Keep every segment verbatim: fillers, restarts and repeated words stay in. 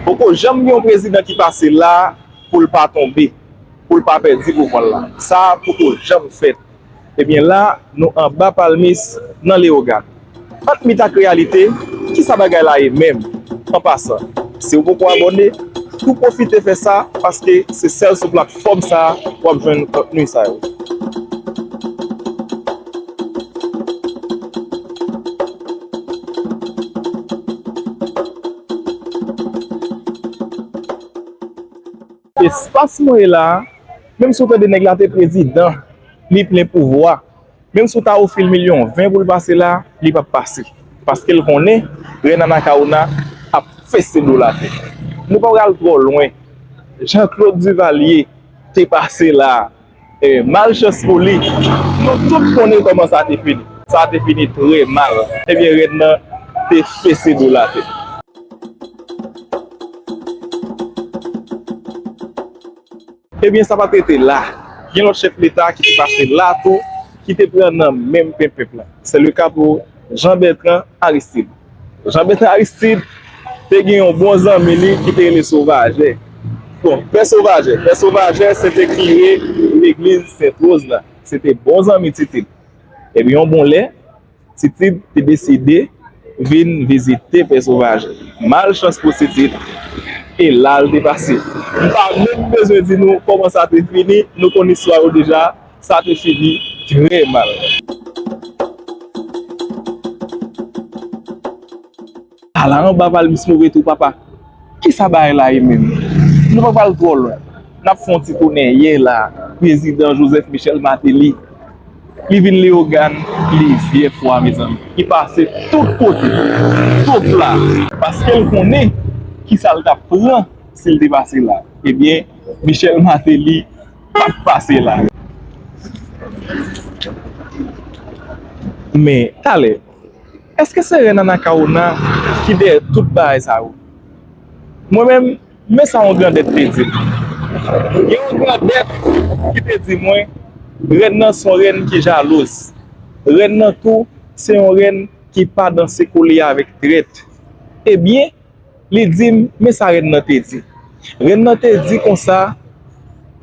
Poko janm gen yon prezidan ki pase la pou l pa tonbe, pou l pa pèdi pouvwa l la. Sa a poko janm fèt. Ebyen la, nou anba palmis nan Leyogàn. Ant mit ak reyalite, kisa bagay la ye menm? An pasan, si w poko abòne, tou pwofite fè sa, paske se sèl sou platfòm sa a w ap jwenn kontni sa yo. Espas mwen ye la a, menm si w tande nèg la te prezidan, li plen pouvwa, menm si w ta ofri l milyon ven pou l pase la, li p ap pase. Paske l konnen Rèn Anakawona ap fese do l atè. Nou pa pral twò lwen. Jean Claude Duvalier te pase la a. E, malchans pou li, nou tout konnen kòman sa te fini. Sa te fini trè mal. Ebyen, rèn nan te fese do l atè. Ebyen, sa pa t rete la. Gen lòt chèf leta ki te pase la tou, ki te pran nan menm pen pèp la. C'est le cas pour Jean Bertrand Aristide. Jean Bertrand Aristide te gen yon bon zanmi li ki te rele Sovajè. Bon, Pè Sovajè. Pè Sovajè, se te kire legliz Sent Woz la. Se te bon zanmi Titid. Epi yon bon lè, Titid te deside vin vizite Pè Sovajè. Malchans pou Titid, e la l te pase. M pa menm bezwen di nou kòman sa te fini, nou konn istwa yo deja, sa te fini trè mal. Ala anba palmis move tou, papa. Kisa bagay la ye menm? Nou pa pral twò lwen. N ap fè yon ti tounen yè la. Prezidan Joseph Michel Martelly, li vin Leyogàn plizyè fwa, mezanmi. Li pase tout kote, sof la, paske l konnen kisa l t ap pran si l te pase la. Ebyen, Michel Martelly p ap pase la. Men, talè, èske se rèn Anakawona ki dèyè tout bagay sa yo? Mwen menm, men sa yon grandèt te di m. Gen yon grandèt ki te di mwen, rèn nan se yon rèn ki jalouz. Rèn nan tou, se yon rèn ki pa danse kole avèk trèt. Ebyen, li di m, men sa rèn nan te di. Rèn nan te di konsa,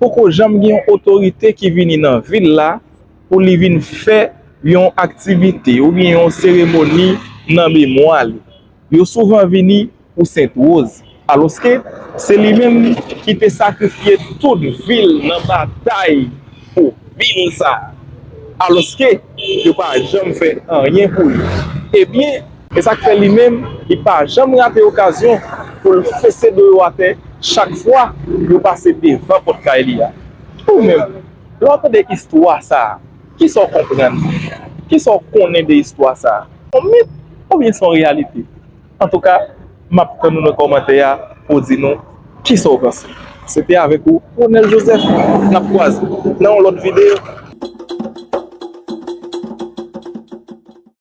poko janm gen yon otorite ki vini nan vil la pou li vin fè yon aktivite oubyen yon seremoni nan memwa li. Yo souvan vini pou Sent Woz, alòske se li menm ki te sakrifye tout vi l nan batay pou vil sa a. Alòske yo pa janm fè anyen pou li. Ebyen, e sa k fè li menm, li pa janm rate okazyon pou l fese do yo atè chak fwa yo pase devan pòt kay li a. Ou menm, lè w tande istwa sa a, kisa w konprann? Kisa w konnen de istwa sa a? Se yon mit oubyen se yon reyalite? Antouka, m ap tann ou nan kòmantè a pou w di nou kisa w panse. Se te avèk ou, Ronel Joseph. N ap kwaze nan yon lòt videyo.